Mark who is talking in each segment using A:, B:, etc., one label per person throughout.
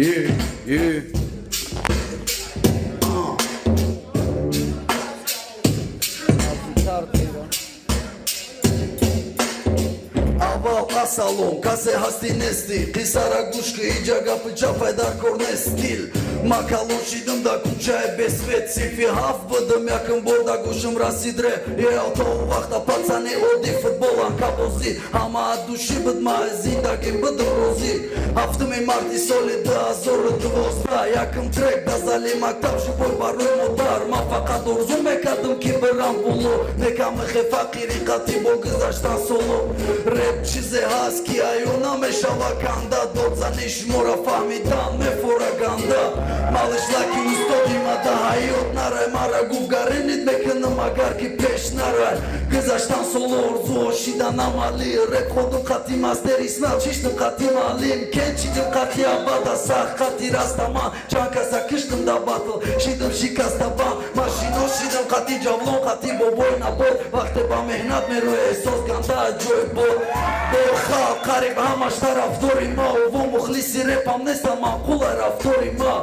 A: Yeah.
B: Аввал ассалом, касе ҳастӣ, нестӣ, қиссара гӯш ки, иҷа гапи чапай дар кор нест. Стил ма калон шидам дар кӯчаи бесвет, синфи ҳафт будам, якм бор дар гӯшам расид реп. Ео, то он вақта пацани оддӣ футболан кабозӣ, ҳама души буд, ма зиндагим будам розӣ. 7-ми марти соли 2012 якм трек дар зали мактаб, живой барои модар. Ман фақат орзу мекардам, ки бирам боло, некамихе фақири қатӣ бо гузаштан соло. Реп чизе ҳаст, ки аё намешава канда, додзани шуморо фаҳмидан мефора ганда. Малышлаки устоди ма да ҳаёт нарай, мара гуфт: «Гаренит мекунам, агар ки пеш нарай». Гузаштан соло, орзуҳо шидан амалӣ, реп ходум қати мастер Исмаил, чиштум қати маълим, кен чидим қати абада, сахт қати растаман. Чанд каса киштум да батл, шидум шикастабан, машино шидам қати Ҷавлон, қати бобои Набот. Вақте ба меҳнат мерӯи, эҳсос ганда ҷой бод. Бо халқ қариб ҳамаш тарафдори ма, ово мухлиси репам нестам, маъқулай рафтори ма.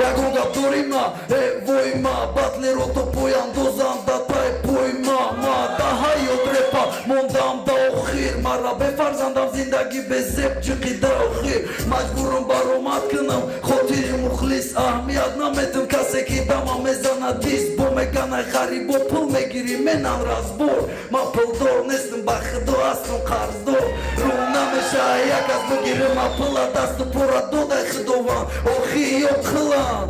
B: Ягон гап дори ма, э вой ма, батлеро то пояндозам да тай пой ма. Ма да ҳаёт репа мондам да охир, мара бефарзандам зиндагӣ безеб ҷиқи да охир. Маҷбурам баромад кунам хотири мухлис, аҳамият наметам касе ки дама мезанад дис, бо меганай ғарибо пул мегирӣ, менан разбор. Ман пулдор нестам, ба худо ҳастам қарздор, рӯ намеша як аз бигирам пула, дасту пора додай худованд, охи ё қилам.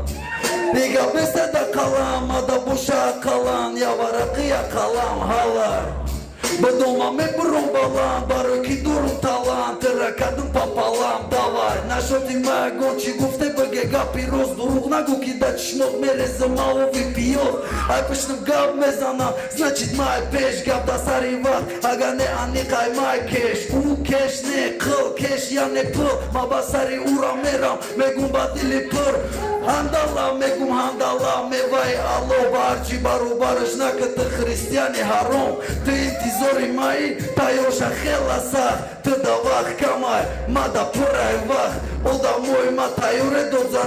B: Дига беседа қалам, ада боша қалан, я варақи, я қалам ҳала. Ба дома мебурам баланд, барои ки дорум талант, тира кардум пополам. Давай, нашоти ма ягон чӣ гуфте, биге гапи рост, дурӯғ нагӯ, ки да чишмот мерезам маови пиёз. Ай пиштам гап мезанам, значит май пеш гап да сари вақт, агар не аниқай май кеш. Ӯ кеш не қил кеш, яъне пул, ма ба сари ӯра мерам, мегум ба дили пур ҳандала, мегум ҳандала меваи Аллоҳ ба ҳарчи баробараш наката, христиани ҳаром. Ту интизори маӣ, тайёрша хела сахт, ту да вақт камай, ма да пурай вақт, одамои ма тайёре додзани.